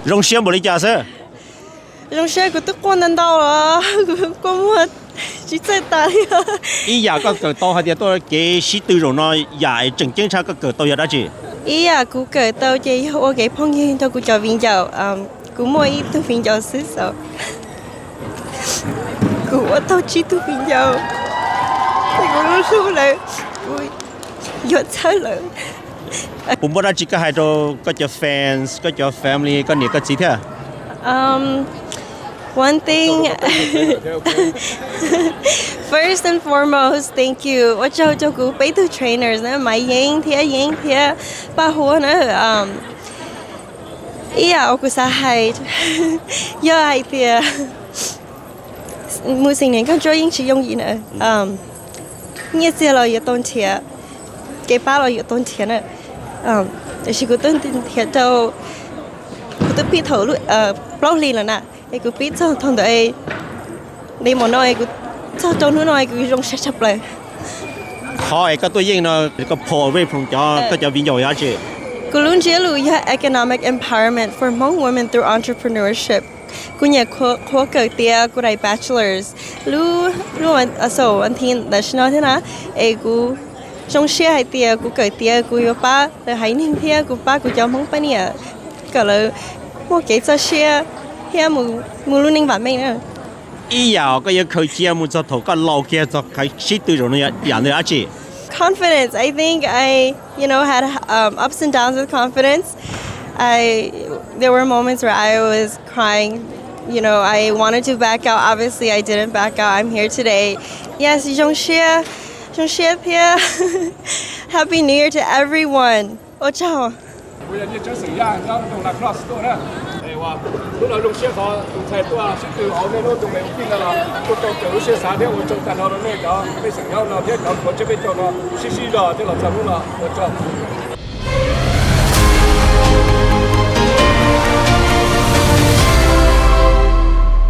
Zoo siab npaum li cas xwb? Zoo siab, kuv twb quaj ntau ntau los kuv quaj muag tsis txawj tas li. Ib yam koj kawm tau hais tias tuaj kev sib tw zaum no, yam tseem ceeb tshaj koj kawm tau yog dab tsi? Ib yam kuv kawm tau ces yog ua kev phooj ywg nrog kuv cov viv ncaus. Kuv muaj ib tug viv ncaus xwb xav, kuv ua tau tsib tug viv ncaus, ces kuv lub hlub lawm, kuv yuav txhawb lawm. Puas muaj dab tsi koj hais rau koj cov fans, koj cov family, koj niam koj txiv thiab? Um, one thing, first and foremost, thank you, ua tsaug rau kuv peb tug trainers na, Maiv Yeeb thiab Yeeb thiab Paj Huab na. Um, ib yam uas kuv xav hais yog hais tias mus xeem neeg kaj ntsuab yeej tsis yooj yim na. Um, nyiaj txiag los yuav tau nrhiav, kev pab los yuav tau nrhiav na. Um, tiam sis kuv twb nrhiav tau, kuv twb pib thaum plaub hlis lawm na, es kuv pib txog thaum ntawd, li mus no es kuv txog rau hnub no es kuv zoo siab tshaj plaws. Qhov es koj tuaj yeej no, koj pom vej phoom cov, koj cov viv ncaus yog dab tsi? Kuv lub ntsiab lus yog Economic Empowerment for Hmong Women Through Entrepreneurship. Kuv nyuam qhuav kawm tiav kuv daim bachelors lub, lub xaum vas thiv tam sim no thiab na, es kuv zoo siab hais tias kuv kawm tiav kuv yuav pab lawv haiv neeg thiab kuv pab kuv cov Hmoob poj niam kom lawv muaj kev txoj sia thiab mus lub neej vam meej na. Ib yam koj yuav khaws cia mus txog thaum koj laus kiag txog qhov sib tw zaum no yam ntawd dab tsi? Confidence. I think I, you know, had um, ups and downs with confidence. I, there were moments where I was crying. You know, I wanted to back out. Obviously, I didn't back out. I'm here today. Yes, zoo siab, zoo siab thiab. Happy New Year to everyone. Ua tsaug. Kuv yog Nyiaj Tsab xeem Yaj nyob Doog Lacrosse tuaj na. Hnub no zoo siab qhov tus ntxhais tuaj sib tw hauv nej lub tus me ua tij no los tuaj rau kawm lub siab xav thiab ua tsaug tag nrho rau nej cov pej xeem nyob no thiab cov ua tsiab peb caug no sib sib zog thiab los txog hnub no, ua tsaug.